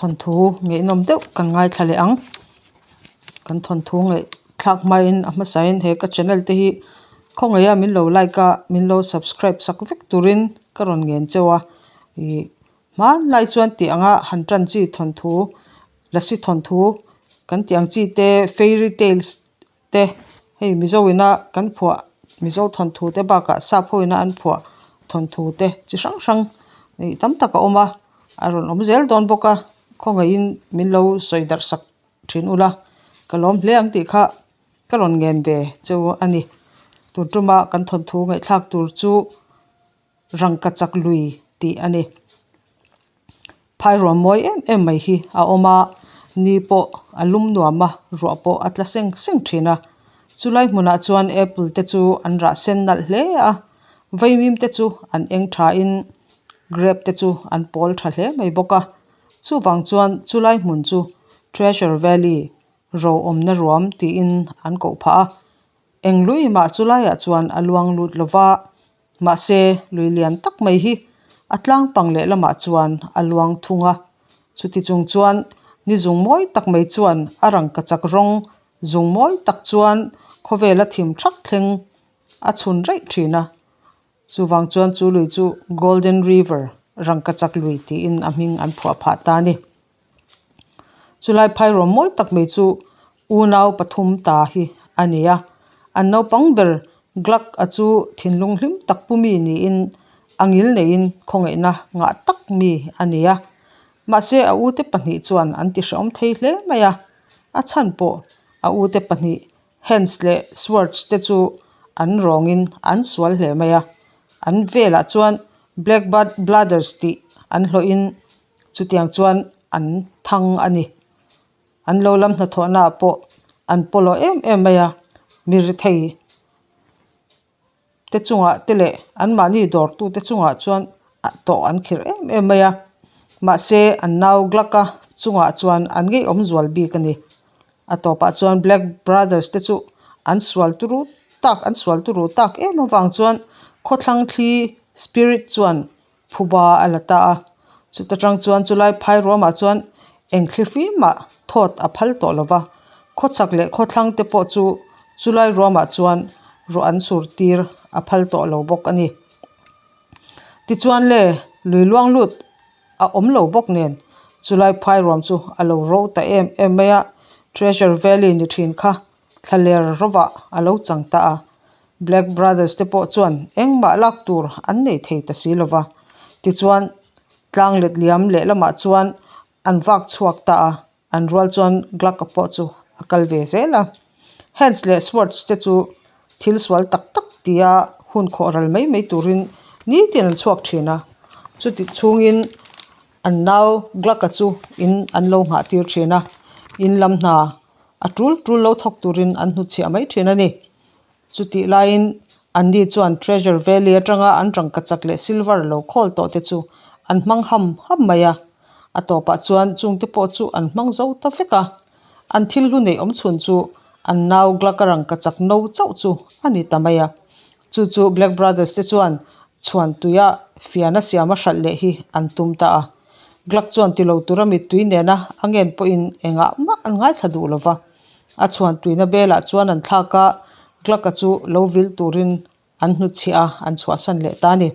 Thawnthu ngaihnawm deuh kan ngaithla leh ang. Kan thawnthu ngaihthlak hmain a hmasain he ka channel te hi khawngaih a min lo like a min lo subscribe sak vek turin ka rawn ngen cheu a. Ih hmanlai chuan tih anga han tan chi thawnthu lasi thawnthu kan tih ang chi te fairy tales te hei Mizo ina kan phuah Mizo thawnthu te bakah sap ho ina an phuah thawnthu te chi hrang hrang ih tam tak a awm a a rawn awm zel dawn bawk a khawngaihin min lo sawi darh sak thin ula ka lawm hle ang tih kha ka rawn ngen ve chu a ni tun tuma kan thawnthu ngaihthlak tur chu rangkachak lui tih a ni. Phairuam mawi em em mai hi a awm a, ni pawh a lum nuam a, ruah pawh a tla seng seng thin a. Chulai hmunah chuan apple te chu an rah sen nalh hle a, vaimim te chu an eng thain grape te chu an pawl tha hle mai bawk a. Chuvang chuan chulai hmun chu Treasure Valley ro awmna ruam tiin an koh phah a. Eng lui mah chulaiah chuan a luang lut lova. Mahse, lui lian tak mai hi a tlang pang leh lamah chuan a luang thung a. Chuti chung chuan ni zung mawi tak mai chuan a rangkachak rawng zung mawi tak chuan khawvela thim thak thleng a chhun raih thin a. Chuvang chuan chu lui chu Golden River, rangkachak lui tiin a hming an phuah phah ta a ni. Chulai phairuam mawi tak mai chu unau pathum ta hi a ni a, an naupang ber Gluck a chu thinlung hlim tak pu mi niin a ngil neiin khawngaihna ngah tak mi a ni a. Mahse a ute pahnih chuan an ti hrehawm thei hle mai a, a chhan pawh a ute pahnih Hans leh Swartz te chu an rawngin an sual hle mai a, an velah chuan Black Brothers tih an hlawhin Chutiang chuan an thang a ni. An lo lam hnathawhnaah pawh an pawlawh em em mai a, mi rethei te chungah te leh anmahni dawrtute chungah chuan tawh an khirh em em mai a. Mahse, an nau Gluck-a chungah chuan an ngeiawm zual bik a ni. A tawpah chuan Black Brothers te chu an sual turu tak an sual turu tak em avang chuan khawthlang thli spirit chuan Phuba a la ta a, chuta tang chuan chulai phai ruamah chuan eng thlifimah thawt a phal tawh lo va, khawchhak leh khawthlang te pawh chu chulai ruamah chuan ruah an sur tir a phal tawh lo bawk a ni. Tichuan le, lui luang lut a awm lo bawk nen chulai phai ruam chu a lo ro ta em em mai a, Treasure Valley ni thin kha Thlaler rawvah a lo chang ta a, Black Brothers te pawh chuan engmah lak tur an nei thei ta si lo va. Tichuan, tlang let liam lehlamah chuan an vak chhuak ta a, an rual chuan Gluck-a pawh chu a kal ve zel a. Hans leh Swartz te chu thil sual tak tak tia hun khawh ral mai mai turin nitin an chhuak thin a, chuti chhungin an nau Gluck-a chu in an lo nghah tir thin a, in lam hna A tul tul lo thawk turin an hnutchhiah mai thin a ni. Chutih laiin anni chuan Treasure Valley atanga an rangkachak leh silver lo khawl tawh te chu an hmang ham ham mai a. A tawpah chuan chungte pawh chu an hmang zo ta vek a. An thil hlu neih awm chhun chu an nau Gluck-a rangkachak no chauh chu a ni ta mai a. Chu chu Black Brothers te chuan chhuan tuia fiana siama hralh leh hi an tum ta a. Gluck chuan ti lo tura mittui nena a ngen pawhin engah mah an ngaithla duh lo va. A chhuan tuina belah chuan an thlak a, Gluck-a chu lo vil turin an hnutchhiah a, an chhuahsan leh ta a ni.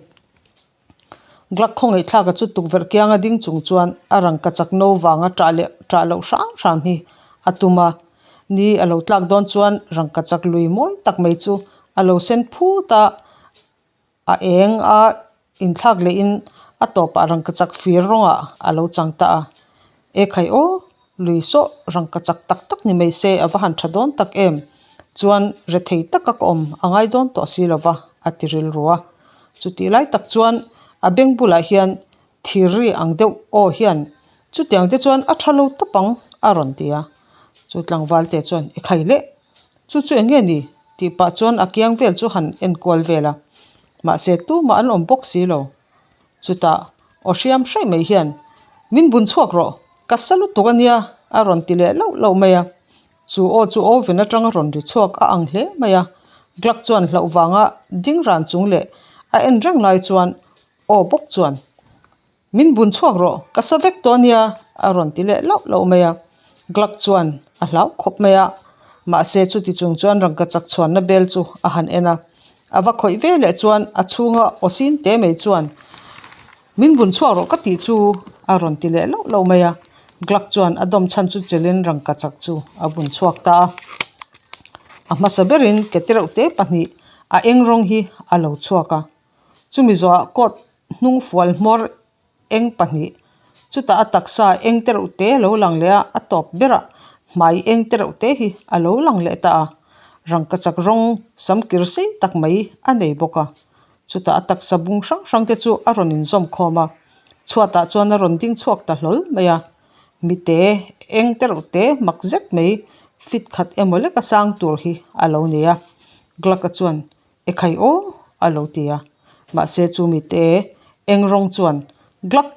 Gluck khawngaihthlaka chu tukverh kianga ding chung chuan a rangkachak no vanga ṭah leh ṭah loh hram hram hi a tum a. Ni a lo tlak dawn chuan rangkachak lui mawi tak mai chu a lo sen phut a, a eng a inthlak lehin a tawpah rangkachak fir rawngah a lo chang ta a. E khai aw, lui sawh rangkachak tak tak ni mai se a va han tha dawn tak em? Chuan rethei taka ka awm a ngai dawn tawh si lova a ti rilru a. Chutih lai tak chuan a beng bulah hian thir ri ang deuh aw hian chutiang te chuan a tha lo tawp ang a rawn ti a. Chu tlangval te chuan e khai leh, chu chu eng nge ni? tih pah chuan a kiang vel chu han enkual vel a. Mahse tumah an awm bawk si lo. Chutah aw hriam hraih mai hian, Min bun chhuak rawh, ka sa lutuk a nia, a rawn ti leh lauh lauh mai a. Chu aw chu oven atanga rawn ri chhuak a ang hle mai a. Gluck chuan hlauh vanga ding ran chung leh a en reng lai chuan aw bawk chuan, Min bun chhuak rawh, ka sa vek tawh a nia, A rawn ti leh lauh lauh mai a. Glug chuan a hlau khawp mai a, mahse chuti chung chuan rangkachak chhuanna bel chu a han en a. A va khawih ve leh chuan a chhunga aw sin te mai chuan, Min bun chhuak rawh ka tih chu a rawn ti leh lauh lauh mai a. Glug chuan a dawm chhan chu chelin rangkachak chu a bun chhuak ta a. A hmasa berin ke tereuh te pahnih a eng rawng hi a lo chhuak a. Chumi zawhah coat hnung fual hmawr eng pahnih chutah a taksa eng tereuh te a lo lang leh a, a tawp berah hmai eng tereuh te hi a lo lang leh ta a. Rangkachak rawng sam kir sei tak mai a nei bawk a. Chutah a taksa bung hrang hrang te chu a rawn inzawm khawm a, chhuatah chuan a rawn ding chhuak ta hlawl mai a. Mite eng tereuh te mak zet mai fit khat emaw leka sang tur hi a lo nei a. Glug-a chuan Ekhai aw! a lo ti a. Mahse chu mite eng rawng chuan, Glug!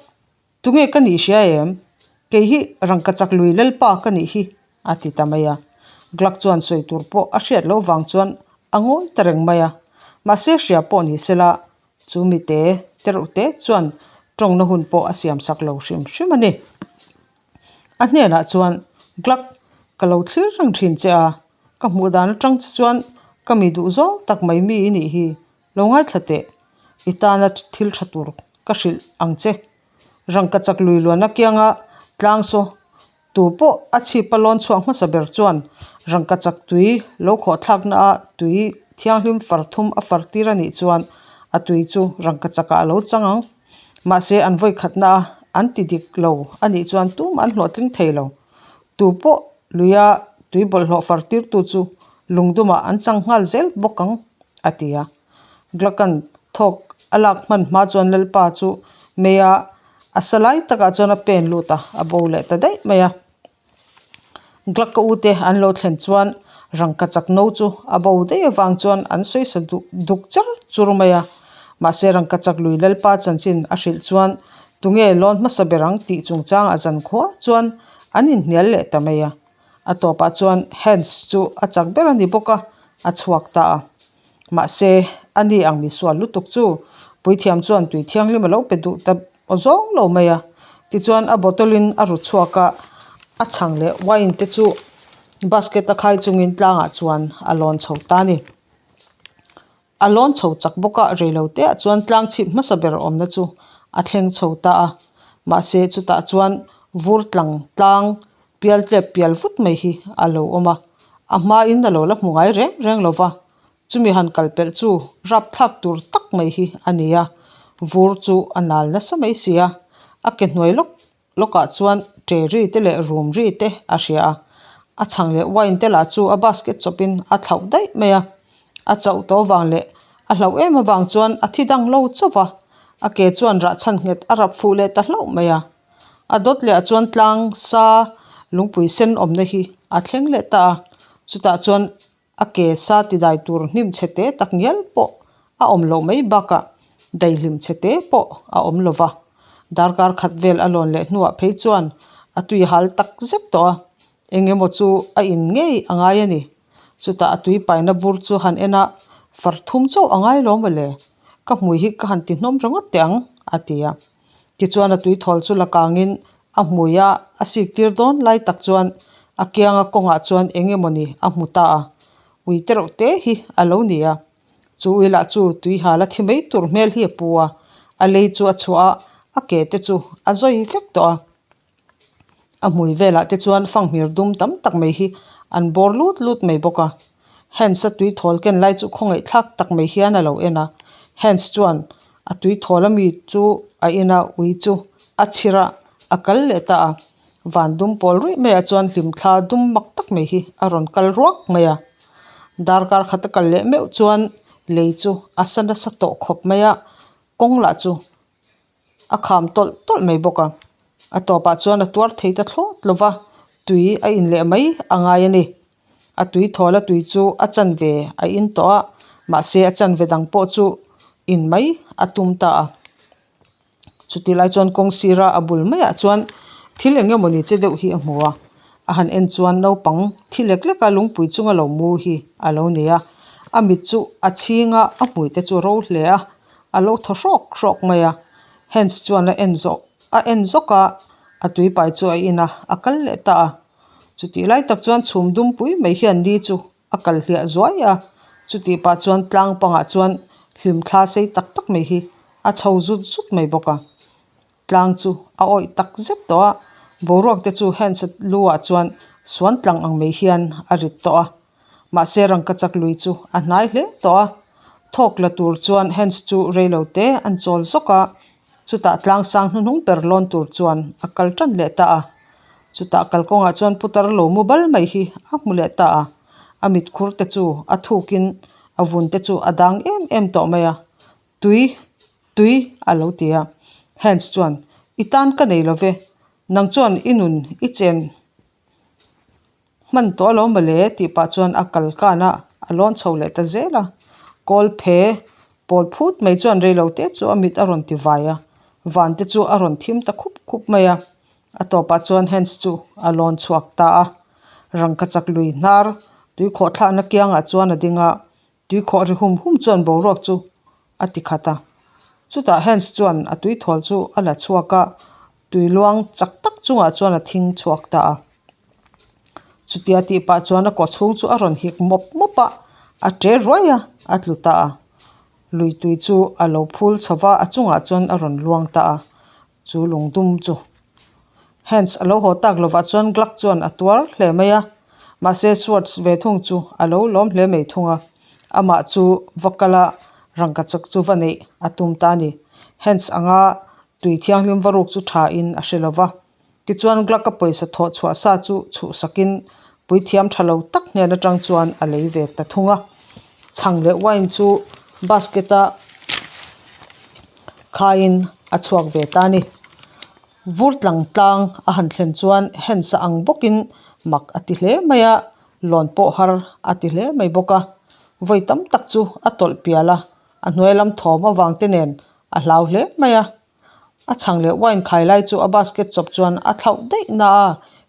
Tunge ka nih hria em? Kei hi rangkachak lui lalpa ka nih hi, a ti ta mai a. Glug chuan sawi tur pawh a hriat loh vang chuan a ngawi ta reng mai a. Mahse hria pawh ni sela, chu mite tereuh te chuan tawngna hun pawh a siam sak lo hrim hrim a ni. A hnenah chuan, Glug! Ka lo thlir reng thin che a, ka hmuh dan atang che chuan ka mi duh zawng tak mai mi i nih hi, lo ngaithla teh. I tana thil tha tur ka hrilh ang che. Rangkachak lui luan akianga tlang saw tu pawh a chhip a lawn chhuak hmasa ber chuan rangkachak tui lo khawh thlakna a tui thianghlim far thum a far tir a nih chuan a tui chu rangkachakah a lo chang ang. Mahse an vawi khatna a an ti dik lo a nih chuan tumah an hlawhtling thei lo. Tu pawh luia tui bawlhhlawh far tirtu chu lungdumah an chang nghal zel bawk ang, a ti a. Glackan thawk a lak hman hma chuan Lalpa chu meia a sa lai takah chuan a pen lut a, a bo leh ta daih mai a. Glacka ute an lo thlen chuan rangkachak no chu a bo daih avang chuan an sawi sa duk duk char chur mai a. Mahse rangkachak lui Lalpa chanchin a hrilh chuan tunge lawn hmasa ber ang tih chungchangah zankhua chuan an inhnial leh ta mai a. A tawpah chuan Hans chu a chak ber a ni bawk a, a chhuak ta a. Mahse, a ni ang misual lutuk chu puithiam chuan tui thianghlim a lo pe duh ta aw zawng lo mai a. Tichuan a bottle in a ru chhuak a, a chhang leh wine te chu basket a khai chungin tlangah chuan a lawn chho ta a ni. A lawn chho chak bawk a, reilo te ah chuan tlang chhip hmasa ber awmna chu a thleng chho ta a. Mahse, chutah chuan vur tlang tlang pial tlep pial vut mai hi a lo awm a, a hmain a lo la hmu ngai reng reng lo va, chumi han kal pelh chu rapthlak tur tak mai hi a ni a, vur chu a nal nasa mai si a, a ke hnuai lawk lawkah chuan ṭe ri te leh rum ri te a hria a, a chhang leh wine te lah chu a basket chawpin a thlauh daih mai a, a chauh tawh vang leh a hlauh em avang chuan a thi dang lo chauh va, a ke chuan rah chhan nghet a rap fuh leh ta hlauh mai a. A dawt leh ah chuan tlang sa lungpui sen awmna hi a thleng leh ta a, chutah chuan a ke sa ti dai tur hnim chhe te tak ngial pawh a awm loh mai bakah daihlim chhe te pawh a awm lo va. Darkar khat vel a lawn leh hnuah phei chuan a tui hal tak zet tawh a, eng emaw chu a in ngei a ngai a ni. Chutah a tui paina bur chu han en a, far thum chauh a ngai lo mawle, ka hmui hi ka han ti hnawm ringawt teh ang, a ti a. Tichuan a tuithawl chu la kangin a hmui a, a sik tir dawn lai tak chuan a kianga kawngah chuan eng emawni a hmu ta a, ui te reuh te hi a lo ni a. Chu ui lah chu tui hal a thi mai tur hmel hi a pu a, a lei chu a chhuah a, a ke te chu a zawi vek tawh a. A hmui velah te chuan fanghmir dum tam tak mai hi an bawr lut lut mai bawk a. Hans-a tui thawl ken lai chu khawngaih thlak tak mai hian a lo en a. Hans chuan a tui thawl ami chu a in a, ui chu a chhir a, a kal leh ta a. Van dum pawl ruih maiah chuan hlimthla dum mak tak mai hi a rawn kal ruak mai a. Darkar khat a kal leh meuh chuan lei chu a sa nasa tawh khawp mai a, kawng lah chu A kham tawlh tawlh mai bawk a, a tawpah chuan a tuar thei ta thlawt lo va, tui a in leh mai a ngai a ni. A tui thawl a tui chu a chanve a in tawh a, mahse a chanve dang pawh chu in mai a tum ta a. Chuti lai chuan kawng sira a bul maiah chuan thil eng emawni che deuh hi a hmu a, a han en chuan naupang thi lek leka lungpui chunga lo mu hi a lo ni a, a mit chu a chhing a, a hmui te chu a ro hle a. A lo thaw hrawk hrawk mai a, Hans chuan a en zawh a en zawk a, A tui pai chu a in a, a kal leh ta a. Chutih lai tak chuan chhum dum pui mai hian ni chu a kal hliah zuai a. Chutih pah chuan tlang pangah chuan hlimthla sei tak tak mai hi a chho zut zut mai bawk a. Tlang chu a awih tak zet tawh a, boruak te chu Hans-a lu ah chuan suan tlang ang mai hian a rit tawh a. Mahse rangkachak lui chu a hnai hle tawh a, thawk la tur chuan Hans chu reilo te an chawl zawk a, chutah tlang sang hnuhnung ber lawn tur chuan a kal tan leh ta a. Chutah kalkawngah chuan putar lo mu bal mai hi a hmu leh ta a, a mitkhur te chu a thukin a vun te chu a dang em em tawh mai a. Tui, tui, a lo ti a. Hans chuan, I tan ka nei lo ve, nang chuan i nun i chen hman tawh alo mawle tih pah chuan a kal kan a, a lawn chho leh ta zel a. Kawl phe pawl phut mai chuan reilo te chu a mit a rawn ti vai a, van te chu a rawn thim ta khup khup mai a. A tawpah chuan Hans chu a lawn chhuak ta a. Rangkachak lui hnar tuikhawh thlakna kiangah chuan a ding a, Tuikhawh ri hum hum chuan boruak chu a ti khat a. Chutah Hans chuan a tuithawl chu a la chhuak a, tui luang chak tak chungah chuan a thing chhuak ta a. Chutia tih pah chuan a kaw chhung chu a rawn hik mawp mawp a, a ṭe ruai a, a tlu ta a. Lui tui chu a lo phul chho va, a chungah chuan a rawn luang ta a. Chu lungdum chu Hans a lo haw tak lovah chuan Gluck chuan a tuar hle mai a, mahse Schwartz ve thung chu a lo lawm hle mai thung a, amah chu va kala rangkachak chu va neih a tum ta a ni. Hans anga tui thianghlim va ruk chu tha in a hre lova, tichuan Gluck a pawisa thawh chhuah sa chu chhuhsakin puithiam tha lo tak hnen atang chuan a lei ve ta thung a. Chhang leh wine chu basket a khaiin a chhuak ve ta a ni. Vur tlang tlang a han thlen chuan Hans-a ang bawkin mak a ti hle mai a, lawn pawh har a ti hle mai bawk a. Vawi tam tak chu a tawlh pial a, a hnuai lam thawm avang te nen a hlau hle mai a. A chhang leh wine khai lai chu a basket chawp chuan a thlauh daih na a,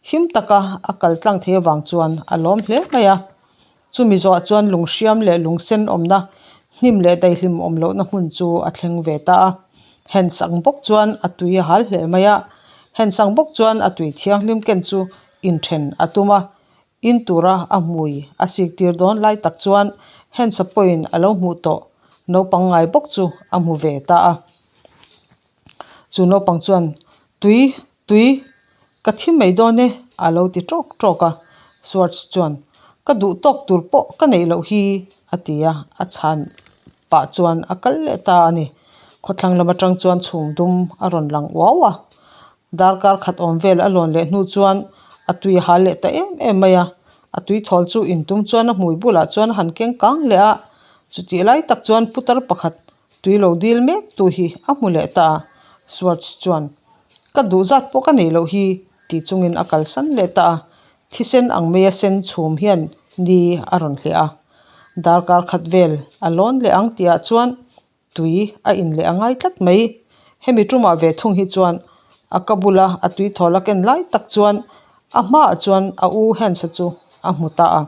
him taka a kal tlang thei avang chuan a lawm hle mai a. Chumi zawhah chuan lunghriam leh lungsen awmna, hnim leh daihlim awm lohna hmun chu a thleng ve ta a. Hans ang bawk chuan a tui a hal hle mai a. Hans ang bawk chuan a tui thianghlim ken chu inthen a tum a. In tura a hmui a sik tir dawn lai tak chuan Hans-a pawhin a lo hmuh tawh naupang ngai bawk chu a hmu ve ta a. Chu naupang chuan, Tui, tui, ka thi mai dawn e, a lo ti tawk tawk a. Swartz chuan, Ka duh tawk tur pawh ka neih loh hi, a ti a, a chhan pah chuan a kal leh ta a ni. Khawthlang lam atang chuan chhum dum a rawn lang uau a. Darkar khat awm vel a lawn leh hnu chuan a tui a hal leh ta em em mai a. A tui thawl chu intum chuan a hmui bulah chuan a han keng kang leh a. Chutih lai tak chuan putar pakhat Tui lo dil mek tu hi a hmu leh ta a, Swartz chuan, Ka duh zat pawh ka nei loh hi, ti chungin a kalsan leh ta a, thisen ang maia sen chhum hian ni a rawn hliah a. Darkar khat vel a lawn leh ang tihah chuan tui a in leh a ngai tlat mai. Hemi tumah ve thung hi chuan a ka bula a tui thawl a ken lai tak chuan a hmaah chuan a u Hans-a chu a hmu ta a.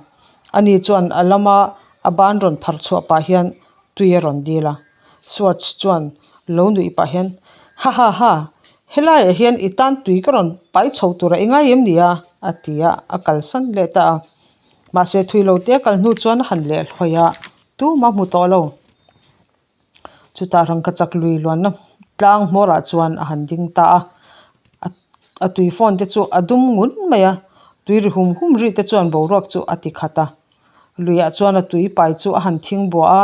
Ani chuan a lama a ban rawn phar chhuah pah hian tui a rawn dil a. Swartz chuan lo nuih pah hian, Ha ha ha, helaiah hian i tan tui ka rawn pai chho tura i ngai em ni a? a ti a, a kalsan leh ta a. Mahse thui lo te a kal hnu chuan a han leh hlawih a, tumah hmu tawh lo. Chutah rangkachak lui luanna tlang hmawrah chuan a han ding ta a, a tui phone te chu a dum ngun mai a, tui ri hum hum ri te chuan boruak chu a ti khat a. Luiah chuan a tui pai chu a han thing buah a,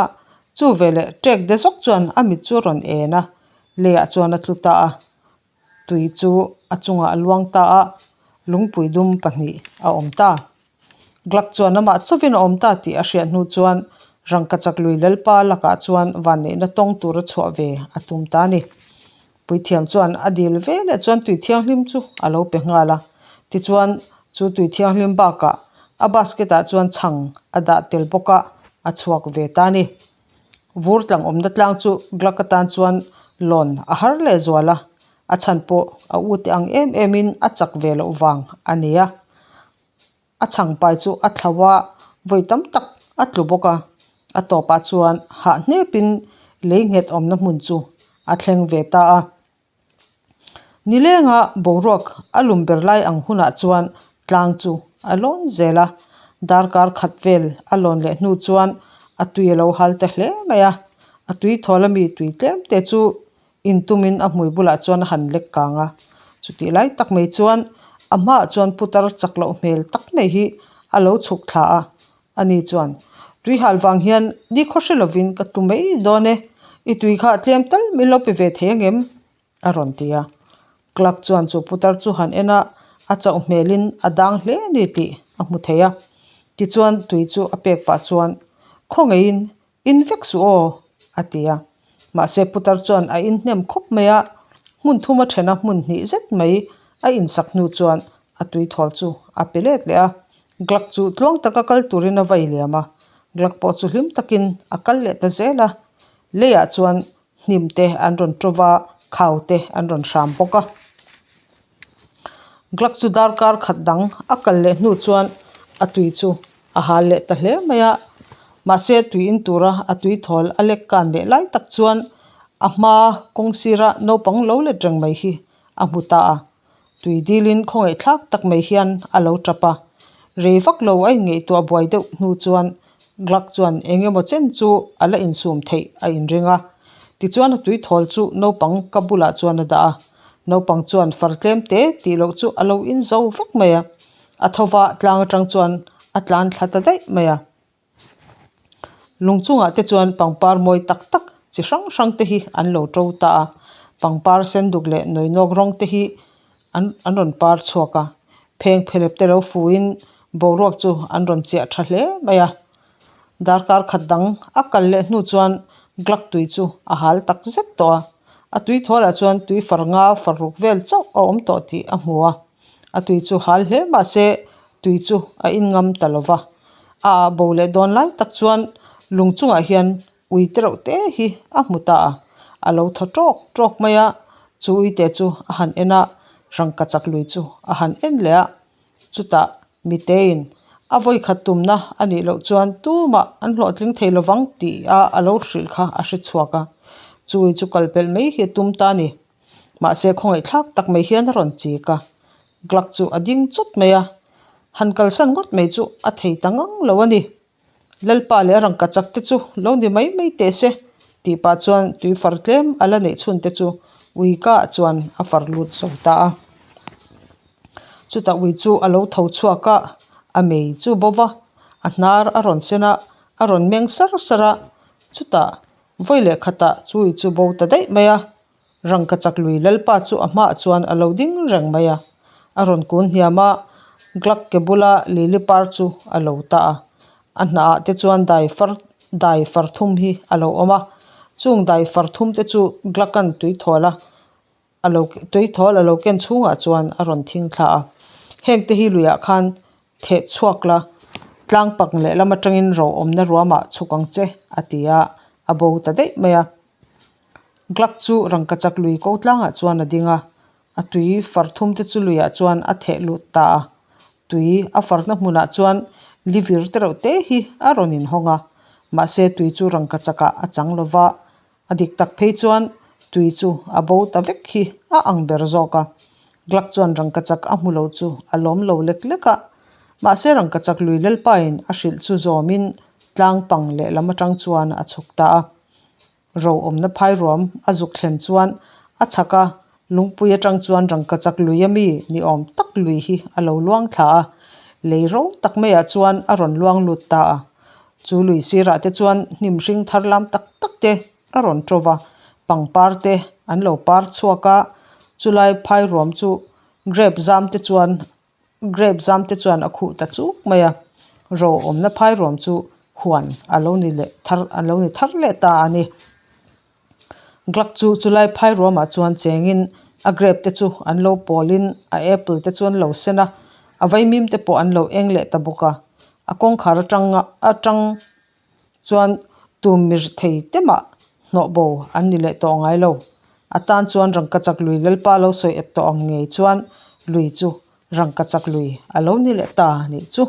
chu veleh ṭek de zawk chuan a mit chu a rawn en a, leiah chuan a tlu ta a, tui chu a chungah a luang ta a, lungpui dum pahnih a awm ta. Gluck chuan amah chauhin a awm ta tih a hriat hnu chuan rangkachak lui lalpa lakah chuan vanneihna tawng tura chhuah ve a tum ta a ni. Puithiam chuan a dil ve leh chuan tui thianghlim chu a lo pe nghal a, tichuan chu tui thianghlim bakah a basket ah chuan chhang a dah tel bawk a, a chhuak ve ta a ni. Vur tlang awmna tlang chu Gluck atan chuan lawn a har leh zual a, a chhan pawh a u te ang em em in a chak ve loh vang a ni a. A chhang pai chu a thlo a, vawi tam tak a tlu bawk a, a tawpah chuan hah hnepin lei nghet awmna hmun chu a thleng ve ta a. Nilenga boruak a lum ber lai ang hunah chuan tlang chu a lawn zel a, darkar khat vel a lawn leh hnu chuan a tui a lo hal ta hle mai a, a tui thawl ami tui tlem te chu intumin a hmui bulah chuan a han lek kang a, chutih lai tak mai chuan a hmaah chuan putar chak loh hmel tak mai hi a lo chhuk thla a, ani chuan tui hal vang hian ni khaw hre lovin ka tlu mai dawn e, i tui kha tlem tal min lo pe ve thei angem? a rawn ti a, Clark chuan chu putar chu han en a, a chauh hmelin a dang hle a ni tih a hmu thei a, tichuan tui chu a pek pah chuan Khawngeiin in vek suh aw a ti a, mahse putar chuan a inhnem khawp mai a, hmun thum a then a hmun hnih zet mai a insak hnu chuan a tui thawl chu a pe let leh a, Glak chu tluang taka kal turin a vai liam a, Glak pawh chu hlim takin a kal leh ta zel a, leiah chuan hnim te an rawn ṭawp a, khau te an rawn hram bawk a. Glak chu darkar khat dang a kal leh hnu chuan a tui chu a hal leh ta hle mai a, mahse tui in tura a tui thawl a lek kan leh lai tak chuan a hma kawng sira naupang lo let reng mai hi a hmu ta a. Tui dilin khawngaih thlak tak mai hian a lo tap a, rei vak lo a inngaihtuah buai deuh hnu chuan Glak chuan eng emaw chen chu a la insum theih a inring a. Tichuan a tui thawl chu naupang ka bulah chuan a dah a, naupang chuan far tlem te tih loh chu a lo inzo vek mai a, a tho va tlang atang chuan a tlan thla ta daih mai a. Lung chungah te chuan pangpar mawi tak tak chi hrang hrang te hi an lo to ta a, pangpar sen duk leh nawinawk rawng te hi an an rawn par chhuak a, pheng phelep te lo fuhin boruak chu an rawn chiah tha hle mai a. Darkar khat dang a kal leh hnu chuan glak tui chu a hal tak zet tawh a, a tui thualah chuan tui far nga far ruk vel chauh a awm tawh tih a hmu a. A tui chu hal hle mahse tui chu a inngam ta lo va. A ah bo leh dawn lai tak chuan lung chungah hian ui te reuh te hi a hmu ta a, a lo thaw tawk tawk mai a, chu uite chu a han en a, rangkachak lui chu a han en leh a, chutah miteiin a vawikhat tumna a nih loh chuan tumah an hlawhtling thei lovang tih a a lo hrilh kha a hre chhuak a, chu ui chu kal pelh mai hi a tum ta a ni. Mahse khawngaih thlak tak mai hian a rawn chik a, Glak chu a ding chawt mai a, han kalsan ngawt mai chu a thei ta ngang lo a ni. Lalpa leh a rangkachak te chu lo ni mai mai teh se tih pah chuan tui far tlem a la neih chhun te chu ui ka ah chuan a far lut zo ta a. Chutah ui chu a lo tho chhuak a, a mei chu bo va, a hnar a rawn sen a, a rawn meng sar sar a, chutah vawi leh khatah chu ui chu bo ta daih mai a. Rangkachak lui Lalpa chu a hmaah chuan a lo ding reng mai a, a rawn kun hniam a, Glak ke bula lily par chu a lo ta a, a hnahah te chuan dai far dai far thum hi a lo awm a, chung dai far thum te chu Glakan tuithawl a a lo tuithawl a lo ken chhungah chuan a rawn thing thla a, heng te hi luiah khan theh chhuak la, tlang pak lehlam atangin ro awmna ruamah chhuk ang che a ti a, a bo ta daih mai a. Glak chu rangkachak lui ko tlangah chuan a ding a, a tui far thum te chu luiah chuan a theh lut ta a. Tui a farna hmunah chuan livir te reuh te hi a rawn inhawng a, mahse tui chu rangkachakah a chang lo va, a dik tak phei chuan tui chu a bo ta vek hi a ang ber zawk a. Glak chuan rangkachak a hmu lo chu a lawm lo lek lek a, mahse rangkachak lui lalpain a hrilh chu zawmin tlang pang lehlam atang chuan a chhuk ta a. Ro awmna phai ruam a zuk thlen chuan a chhak a, lungpui atang chuan rangkachak lui ami ni awm tak lui hi a lo luang thla a, lei ro tak maiah chuan a rawn luang lut ta a. Chu lui sirah te chuan hnim hring thar lam tak tak te a rawn ṭo va, pangpar te an lo par chhuak a, chulai phai ruam chu grape zam te chuan Grape zam te chuan a khuh ta chuk mai a, ro awmna phai ruam chu huan a lo ni leh thar a lo ni thar leh ta a ni. Glak chu chulai phai ruamah chuan chengin a grape te chu an lo pawlin a apple te chu an lo sen a, a vaimim te pawh an lo eng leh ta bawk a, a kawngkhar atanga atang chuan tum mir thei te mah hnawh bo an ni leh tawh ngai lo. A tan chuan rangkachak lui Lalpa lo sawi ep tawh ang ngei chuan lui chu rangkachak lui a lo ni leh ta nih chu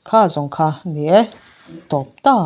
kha zawng kha ni e, tawp ta.